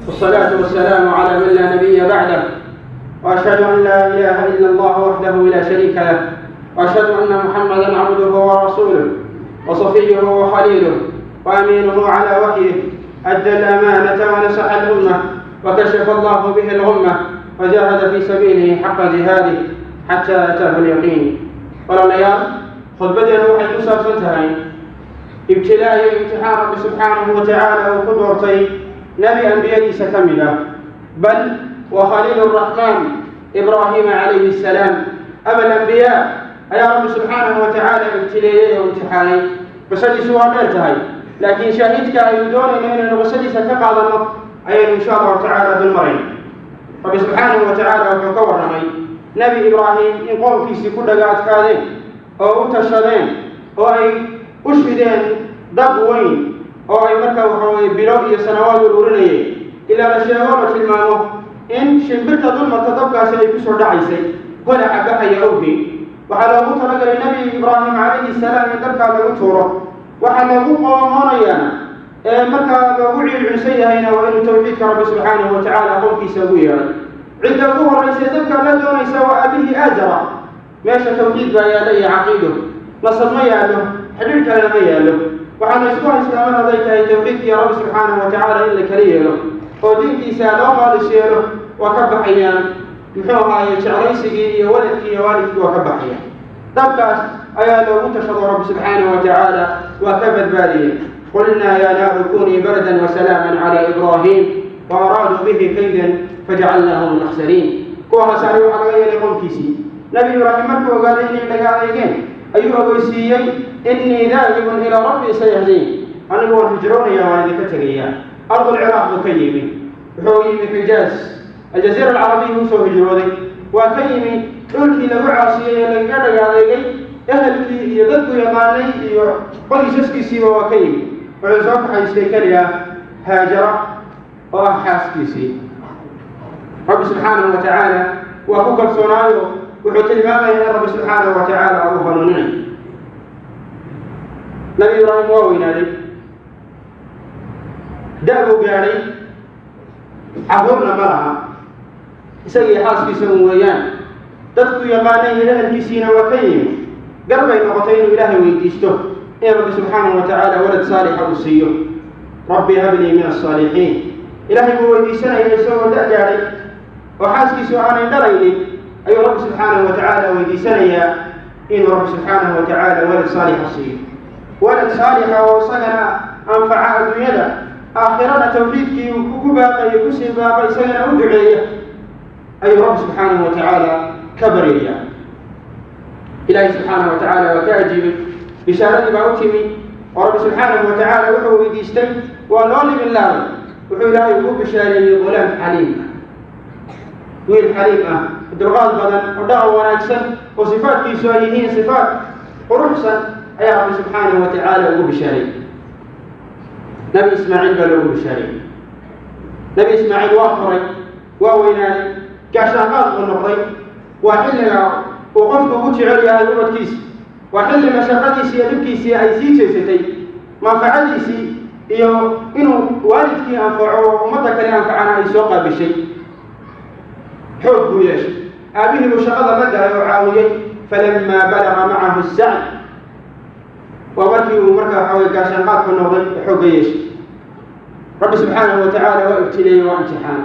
والصلاة والسلام على من لا نبي بعده، وأشهد أن لا إله إلا الله وحده لا شريك له، وأشهد أن محمدا عبده ورسوله وصفيه وخليله وأمينه على وحيه، أدى الأمانة ونصح الأمة وكشف الله به الغمة وجاهد في سبيله حق جهاده حتى أتاه اليقين. Walaalayaal, khudbadeenu waxay ku saabsan tahay ibtilaa iyo imtixaan Rabbi subxaanahu wa tacaala uu ku doortay nebi ambiyadiisa ka mid ah, bal wa khaliil araxmaan Ibraahiima calayhi assalaam, aba alambiyaa, ayaa Rabbi subxaanahu wa tacaala ibtileeyey oo imtixaanay. Qisadiisu waa dheer tahay, laakiin shaahidka aynu doonayno inaynu qisadiisa ka qaadanno ayaynu insha Allahu tacaala dul marayn. Rabbi subxaanahu wa tacaala wuxuu ka warramay Nebi Ibraahim in qoomkiisii ku dhaga adkaadeen oo u tashadeen oo ay u shideen dab weyn oo ay markaa waxa weye bilo iyo sanawaad ururinayeen, ilaa la sheego, la tilmaamo in shimbirta dulmarta dabkaasi ay kusoo dhacaysay holaca baxaya awgeed. Waxaa loogu talagalay Nebi Ibraahim calayhi salaam in dabkaa lagu tuuro. Waxaa loogu qoomoonayaana ee markaa loogu ciilcunsan yahayna waa inuu tawxiidka Rabbi subxaanahu wa tacaala qowmkiisa ugu yeedhay. Cidda ugu horraysa dabkaa la doonaysa waa aabihii Aazara. Meesha tawxiid baa yaalla iyo caqiido, nasab ma yaallo, xidhiidh kalena ma yaallo. Waxaana isku haystaa mar hadday tahay tawxiidkii Rabbi subxaanahu wa tacaala in la kala yeelo oo diinkiisa loo qaalis yeelo, waa ka baxayaan muxuu ahaaye jeclaysigii iyo waladkii iyo waalidkii, waa ka baxayaan. Dabkaas ayaa loogu tashado, Rabbi subxaanahu wa tacaala waa ka badbaadiyey. Qulnaa yaa naaru kunii bardan wasalaaman cala Ibraahim waaraaduu bihi kaydan fajacalnaahum alakhsariin. Kuwa khasaaray waxaa laga yeelay qowmkiisii. Nabi Ibraahim markuu ogaaday inay dhaga adeegeen ayuu ogeysiiyey: "Innii daahibun ilaa rabbii sayahdiin." Anigu waan hijroonayaa, waan idinka tegayaa. Ardulciraaq buu ka yimi, wuxuu yimi Xijaaz, Aljaziira Alcarabiya uu soo hijrooday. Waa ka yimi dhulkii lagu caasiyey ee lagaga dhaga adeegay, ehelkii iyo dadku yaqaanay iyo qoysaskiisiiba waa ka yimi. Wuxuu soo kaxaystay keliya Haajara oo ah xaaskiisii. Rabbi subxaanahu wa tacaala waa ku kalsoonaayo, wuxuu tilmaamaya in Rabbi subxaanahu wa tacaala uu hanuuninayo. Nabi Ibraahim waa weynaaday, da' buu gaadhay, carruurna ma laha, isagii xaaskiisa un weeyaan. Dadku yaqaanay iyo ehelkiisiina waa ka yimi. Garbay noqotay inuu Ilaahay weydiisto in Rabbi subxaanahu wa tacaala walad saalixa uu siiyo. "Rabbi hablii min asaalixiin," Ilaahay buu weydiisanaya. Isagoo da' gaadhay oo xaaskiisu aanay dhalaynin ayuu Rabbi subxaanahu wa tacaala weydiisanayaa inuu Rabbi subxaanahu wa tacaala walad saalixa siiyo, walad saalixa oo isagana anfaca adduunyada, aakhirana tawxiidkii uu ku baaqayo kusii baaqa, isagana u duceeya ayuu Rabbi subxaanahu wa tacaala ka baryayaa. Ilaahay subxaanahu wa tacaala waa ka ajiibay, bishaaradii baa u timi oo Rabbi subxaanahu wa tacaala wuxuu weydiistay waa loo libin laabay. Wuxuu Ilaahay ugu bishaareeyey gulaam xaliim ah, wiil xaliim ah, dulqaad badan oo dhaqan wanaagsan oo sifaadkiisu ay yihiin sifaat quruxsan ayaa Rabbi subxaanahu wa tacaala ugu bishaareeyey. Nabi Ismaaciil baa loogu bishaareeyey. Nabi Ismaaciil waa koray, waa weynaaday, gaashaanqaad buu noqday. Waa xilliga uu qofku ugu jecel yahay ubadkiisa, waa xilli mashaqadiisii iyo dhibkiisii ay sii jeesatay, manfacadiisii iyo inuu waalidkii anfaco oo ummadda kale anfacana ay soo qaabishay. Xoog buu yeeshay, aabihii buu shaqada la galay oo caawiyey. Falamaa balaga macahu sacy, waa markii uu marka waxa weye gaashaanqaadku noqday oo xoogga yeeshay. Rabbi subxaanahu wa tacaala waa ibtileeyey, waa imtixaan.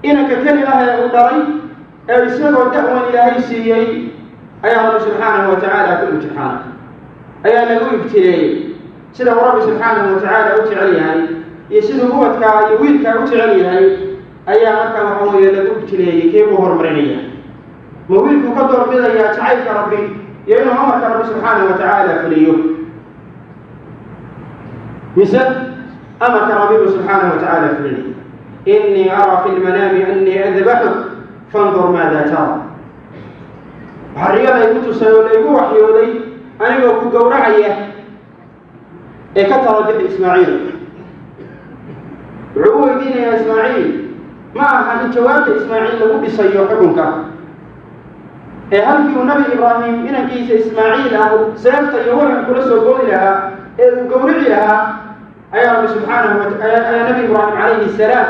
Inanka keli ah ee uu dhalay ee isagoo da'wan Ilaahay siiyey ayaa Rabbi subxaanahu wa tacaala ku imtixaanay, ayaa lagu ibtileeyey. Sida uu Rabbi subxaanahu wa tacaala u jecel yahay iyo siduu ubadkaa iyo wiilkaa u jecel yahay ayaa markaa waxa weeye lagu ibtileeyey. Kee buu horumarinaya? Ma wiilkuu ka doorbidayaa jacaylka Rabbi iyo inuu amarka Rabbi subxaanahu wa tacaala fuliyo, mise amarka Rabbi buu subxaanahu wa tacaala fulinaya? "Inii araa fi lmanaami annii adbaxuk fandur maada tara." Waxaa riyo laygu tusay oo laygu waxyooday anigoo ku gowracaya ee ka tala bixi, Ismaaciil. Wuxuu u weydiinayaa Ismaaciil, ma aha in jawaabta Ismaaciil lagu dhisayo xukunka, ee halkii uu Nabi Ibraahim inankiisa Ismaaciil ah seefta iyo waranka kula soo goodi lahaa ee uu gowrici lahaa ayaa Rabbi subxaanahu wa ayaa Nabi Ibraahim calayhi salaam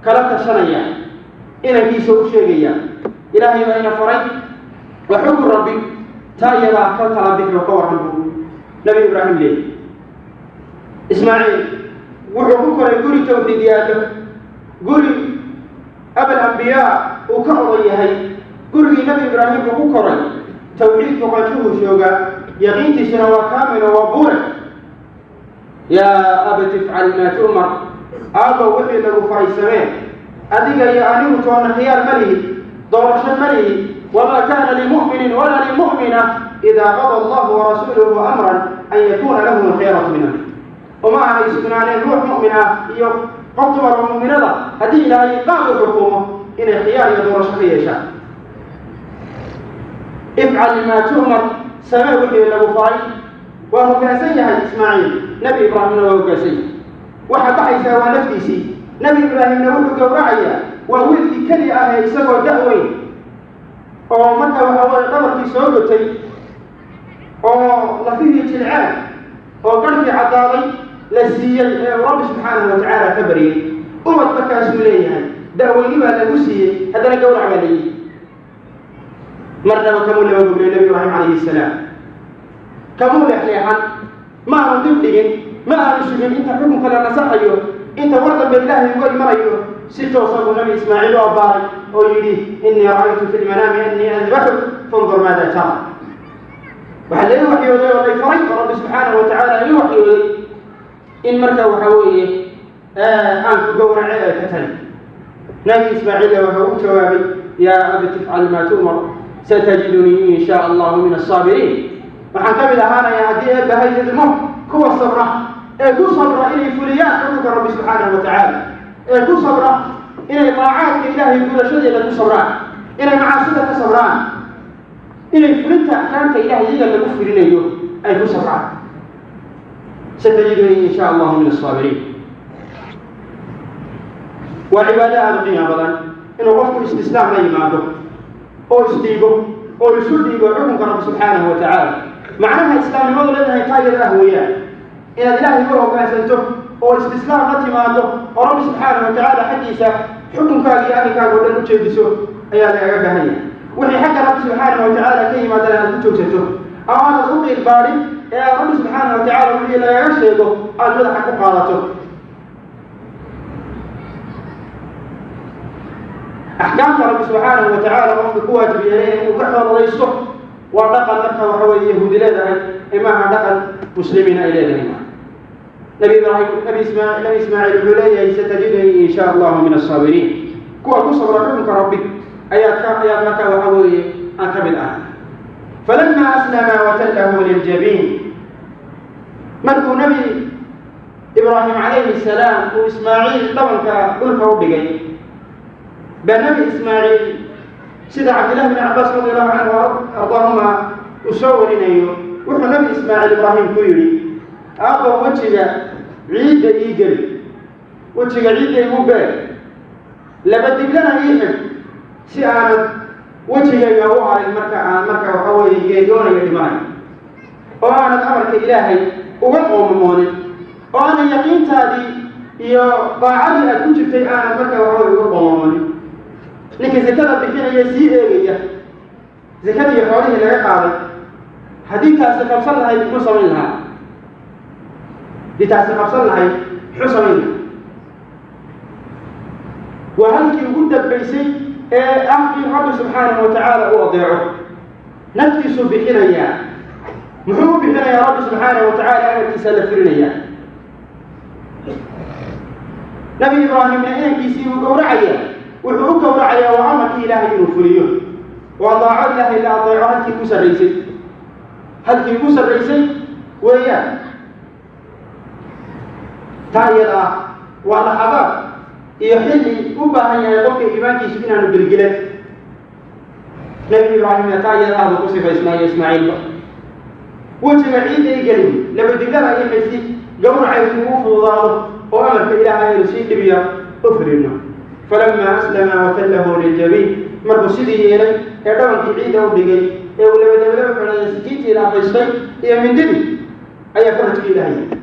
Kala tashanaya, inankiisa u sheegaya, Ilaahay baa ina faray waa xukun Rabbi, taa iyadaa ka tala bixi oo ka warran buu Nabi Ibraahim leeyay. Ismaaciil wuxuu ku koray guri tawxiid yaallo, guri abal ambiyaa uu ka odan yahay. Gurigii Nabi Ibraahim buu ku koray. Tawxiidku qanjuhu joogaa, yaqiintiisuna waa kaamilo, waa buure. Yaa abati ifcal maa tu'mar, aabbow wixii lagu faray samee. Adiga iyo anigu toonna khiyaar ma lihi, doorasho ma lihi. Wamaa kaana limu'minin walaa limu'mina idaa qada Allahu warasuuluhu amran an yakuuna lahum alkhiyaratu min amri. Uma aanay sugnaaneen ruux mu'min ah iyo qof dumar oo mu'minada haddii Ilaahay qaab u xukumo inay khiyaar iyo doorasho ka yeeshaan. Ifcal maa tu'mar, samee wixii lagu faray. Waa hoggaansan yahay Ismaaciil, Nebi Ibraahimna waa hoggaansan yahay. Waxa baxaysaa waa naftiisii, Nebi Ibraahimna wuxuu gowracayaa waa wiilkii keliya ah ee isagoo da-weyn oo marka waxa weeye dhabarkii soo gotay oo lafihii jilceen oo garhkii caddaaday la siiyey ee uu Rabbi subxaanahu watacaala ka baryey. Ubad markaasuu leeyahay, da-weyni baa lagu siiyey, haddana gowrac baa leeyihi. Marnaba kamuu laba goglay Nebi Ibraahim calayhi salaam, kamuu leexleexan, ma aanu dib dhigin, ma aanu sugin inta xukunka la nasaxayo, inta war dambe Ilaahay uga imanayo. Si toosa buu Nabi Ismaaciil u abbaaray oo yidhi: innii ra'aytu fi lmanaami annii adbaxuk fandur maada tara. Waxaa laga waxyooday oo lay faray oo Rabbi subxaanahu watacaala ii waxyooday in marka waxa weeye aan ku gowrace ee ka tali. Nabi Ismaaciilla wuxuu u jawaabay: yaa abati ifcal maa tu'mar, satajidunii in shaa Allahu min asaabiriin. Waxaan ka mid ahaanayaa haddii Eebbahay idmo kuwa sabra ee ku sabra inay fuliyaan xukunka Rabbi subxaanahu watacaala, ee ku sabra inay daacaadka Ilaahay gudashadeeda ku sabraan, inay macaasida ka sabraan, inay fulinta axkaamta Ilahay iyaga lagu fulinayo ay ku sabraan. Satajidunii in shaa Allahu min asaabiriin. Waa cibaado aada u qiimo badan inuu qofku istislaam la yimaado oo isdhiibo oo isu dhiibo xukunka Rabbi subxaanahu watacaala. Macnaha islaamnimadu leedahay taa iyada ah weeyaan, inaad Ilaahay uga hoggaansanto oo istislaam la timaado oo Rabbi subxaanahu watacaala xaggiisa xukunkaaga iyo arrinkaaga o dhan u jeediso ayaa lagaga baahan yahay. Wixii xagga Rabbi subxaanahu watacaala ka yimaadana aad ku joogsato ama aanad u qiil baadhin ee aad Rabbi subxaanahu watacaala wixii lagaga sheego aada madaxa ku qaadato. Axkaamta Rabbi subxaanahu watacaala qofka ku waajib yeelayna inuu ka xooladaysto waa dhaqan marka waxa weeye Yahuudi leedahay ee maaha dhaqan muslimiin ay leedahay maaha. Nabi Ibraahim, nabi Ismaa, Nabi Ismaaciil wuxuu leeyahay: satajidunii in shaa Allahu min asaabiriin. Kuwa ku sabra xukunka Rabbi ayaad ka ayaad marka waxa weeye aan ka mid ahay. Falama aslama watallahu liljabiin. Markuu Nabi Ibraahim calayhi salaam uu Ismaaciil dhabanka dhulka u dhigay baa Nabi Ismaaciil, sida Cabdillahi bin Cabbaas radi Allahu canhu ardaahuma uu soo warinayo, wuxuu Nabi Ismaaciil Ibraahim ku yidhi: aabbow, wejiga ciidda ii geli, wejiga ciidda igu beeg, laba diblana ii xidh si aanad wejigayga u arag marka aan marka waxa weeye geeriyoonayo, dhimanayo, oo aanad amarka Ilaahay uga qoomamoonin, oo aanad yaqiintaadii iyo daacadii aad ku jirtay aanad marka waxa weye uga qoomamoonin. Ninka zakada bixinaya sii eegaya zakadii xoolihii laga qaaday, haddii taasi qabsan lahayd muxuu samayn lahaa? Haddii taasi qabsan lahayd muxuu samayn lahaa? Waa halkii ugu dambaysay ee ah in Rabbi subxaanahu watacaala uu adeeco. Naftiisuu bixinayaa. Muxuu u bixinayaa? Rabbi subxaanahu watacaala amarkiisa la fulinayaa. Nabi Ibraahimna inankiisii uu gowracayaa. Wuxuu u gowracayaa waa amarkii Ilaahay inuu fuliyo, waa daaco Ilaahay la adeeco halkii ugu sarraysay, halkii ugu sarraysay weeyaan. Taa iyada ah waa laxadaad iyo xilli u baahan yahay qofka iimaankiisu inaanu gelgelan. Nabi Ibraahimna taa iyada ah buu ku sifaysnaayo Ismaaciilba. Wejiga ciidda i gelin, labadiglada i xisi, gowracaydu ugu fududaado oo amarka Ilaahay aynu sii dhibiya u fulino. Falamaa aslama watallahu liljabiin. Markuu sidii yeelay ee dhabankii ciidda u dhigay ee uu labadablaba xidhay, sikiintii la afaystay iyo mindidii, ayaa farajkii Ilaahay yimi.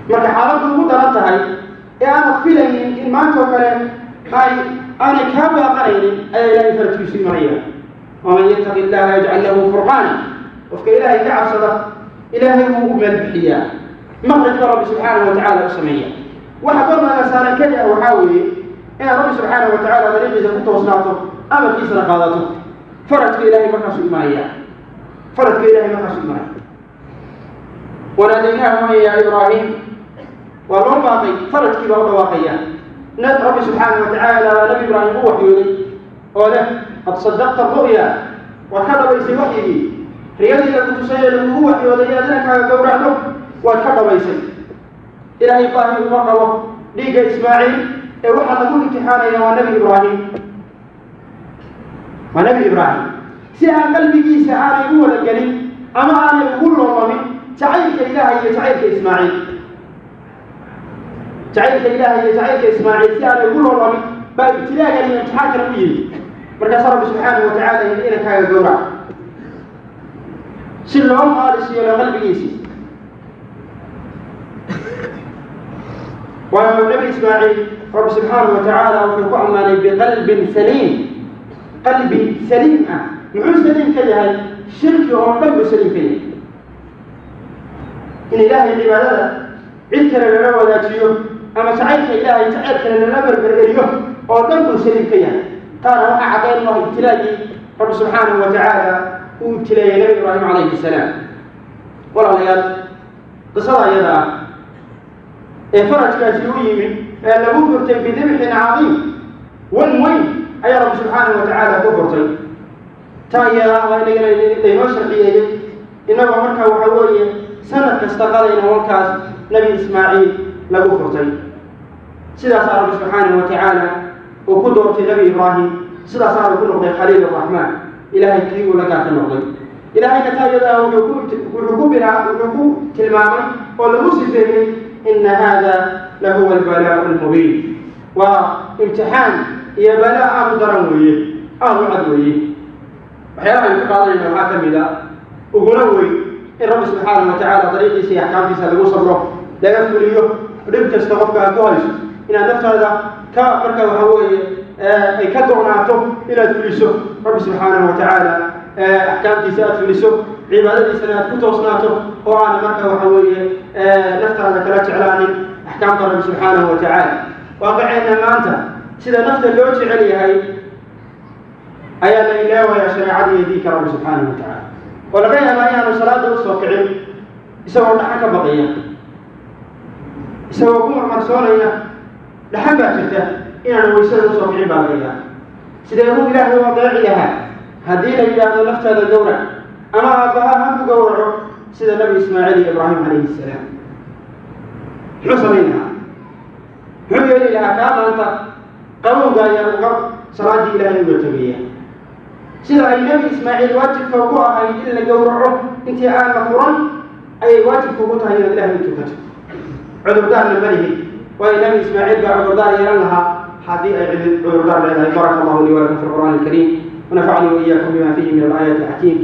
Marka xaaladdu ugu daran tahay ee aanad filaynin in maanta oo kale ay aanay kaa baaqanaynin ayaa Ilaahay farajkiisu imanaya. Waman yattaqi illaha yajcal lahu furqaana, qofka Ilaahay ka cabsada Ilaahay wuu u meel bixiyaa, maqraj baa Rabbi subxaanahu watacaala u sameeya. Waxa kornaaga saaran keli ah waxaa weeye inaad Rabbi subxaanahu watacaala dariiqiisa ku toosnaato, amarkiisana qaadato. Farajka Ilaahay markaasuu imanaya, farajka Ilaahay markaasuu imanaya. Wanaadaynaahu ya Ibraahim, waa loo baaqay, farajkii baa u dhawaaqaya. Rabbi subxaanahu watacaala waa Nabi Ibraahim u waxyooday oo leh qad sadaqta ru'ya, waad ka dhabaysay waxyigii, riyadii lagu tusay ee lagugu waxyooday inaad inankaaga gowracdo waad ka dhabaysay. Ilaahay baahi uma qabo dhiigga Ismaaciil ee waxaa lagu imtixaanaya waa Nabi Ibraahim, waa Nabi Ibraahim, si aan qalbigiisa aanay u wada gelin ama aanay ugu loolamin jacaylka Ilaahay iyo jacaylka Ismaaciil, jacaylka Ilaahay iyo jacaylka Ismaaciil si aanay ugu loolamin baa ibtilaagan iyo imtixaankan u yimid. Markaasaa Rabbi subxaanahu watacaala yidhi inankaaga gowrac, si loo khaalis yeelo qalbigiisi. Waayo Nabi Ismaaciil Rabbi subxaanahu watacaala wuxuu ku ammaanay biqalbin saliim, qalbi saliim ah. Muxuu saliim ka yahay? Shirki oo dhan buu saliim ka yahay. In Ilaahay cibaadada cid kale lala wadaajiyo ama jacaylka Ilaahay jacayl kale lala berbereriyo oo dhan buu saliim ka yahay. Taana waxaa caddayn u ah ibtilaagii Rabbi subxaanahu watacaala uu ibtileeyey Nabi Ibraahim calayhi salaam. Walaalayaal, qisada iyada ah ee farajkaasi u yimid ee lagu furtay bidibxin cadiim, wan weyn ayaa Rabbi subxaanahu watacaala ku furtay. Taa iyada ah baa inagana laynoo sharciyeeyey, innagoo markaa waxa weeye sanad kasta qalayna wankaas Nabi Ismaaciil lagu furtay. Sidaasaa Rabbi subxaanahu watacaala uu ku doortay Nabi Ibraahim, sidaasaanu ku noqday Khaliil Araxmaan, Ilaahay kii uu la gaarka noqday. Ilaahayna taa iyada ah wuxuu ku tilmaamay oo lagu sifeeyey ina hada lahuwa albalaa'u almubiin. Waa imtixaan iyo balaa aada u daran weeye, aada u cad weeye. Waxyaalaha aynu ka qaadanayna waxaa ka mid a uguna weyn in Rabbi subxaanahu watacaala dariiqiisa iyo axkaamtiisa lagu sabro, laga fuliyo dhib kasta qofka aad ku hayso, inaad naftaada ka marka waxa weeye ay ka go'naato inaad fuliso Rabbi subxaanahu watacaala axkaamtiisa, aad fuliso cibaadadiisana aad ku toosnaato, oo aana marka waxa weeye naftaada kala jeclaanin axkaamta Rabbi subxaanahu watacaala. Waaqiceenna maanta sida nafta loo jecel yahay ayaa la ilaawayaa shareecada iyo diinka Rabbi subxaanahu watacaala, oo laga yaabaa inaanu salaada usoo kicin isagoo dhaxan ka baqaya, isagoo ku marmarsoonaya dhaxan baa jirta inaanu waysada usoo kicin baa laga yaaba. Sidee buu Ilaahay u adeeci lahaa haddii la yidhaahdo naftaada gowrac ama aabbaha ha ku gowraco sida Nabi Ismaaciil iyo Ibraahim calayhi salaam? Muxuu samayn lahaa? Muxuu yeeli lahaa? Kaa maanta qabowga ayaa uga salaaddii Ilaahay uga tegaya. Sida ay Nebi Ismaaciil waajibka ugu ahayd in la gowraco intii aan la furan ayay waajibka ugu tahay inaad Ilaahay u tukato. Cudurdaarna ma lihin, waayo Nebi Ismaaciil baa cudurdaar yeelan lahaa haddii ay cudurdaar leedahay. Baraka allahu lii walakum fi lqur'aani alkariim ونفعني وإياكم بما فيه من الآيات الحكيم.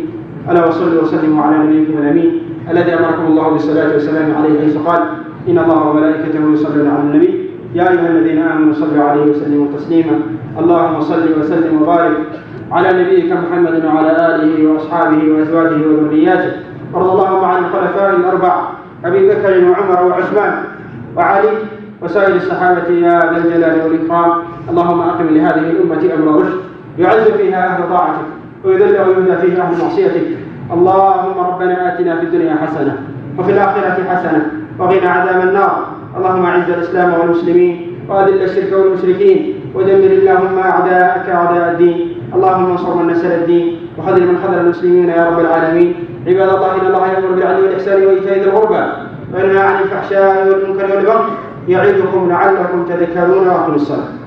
ألا وصلوا وسلموا على نبيكم الأمين الذي أمركم الله بالصلاة والسلام عليه حيث قال: إن الله وملائكته يصلون على النبي يا أيها الذين آمنوا صلوا عليه وسلموا تسليما. اللهم صل وسلم وبارك على نبيك محمد وعلى آله وأصحابه وأزواجه وذرياته، وارض اللهم عن الخلفاء الأربع أبي بكر وعمر وعثمان وعلي وسائر الصحابة يا ذا الجلال والإكرام. اللهم أقم لهذه الأمة أمر رشد يعز فيها أهل طاعتك ويذل ويهدى فيها أهل معصيتك. اللهم ربنا آتنا في الدنيا حسنة وفي الآخرة حسنة وقنا عذاب النار. اللهم أعز الإسلام والمسلمين وأذل الشرك والمشركين ودمر اللهم أعداءك أعداء الدين. اللهم انصر من نصر الدين وخذل من خذل المسلمين يا رب العالمين. عباد الله، إن الله يأمر بالعدل والإحسان وإيتاء ذي القربى وينهى عن الفحشاء والمنكر والبغي يعظكم لعلكم تذكرون. وأقم الصلاة.